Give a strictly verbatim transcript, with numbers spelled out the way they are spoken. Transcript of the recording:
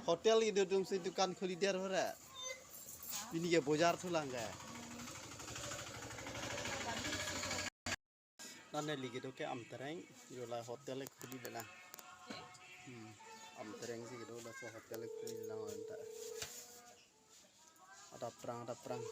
Hotel kedo atum si dukan khuli der hore. Pini ke bojar thulang ke. Nane ligi do ke Amtereng, yo la hotel khuli le na. Hmm. Amtereng si kedo laso hotel khuli le na anta. Ada prang, ada prang.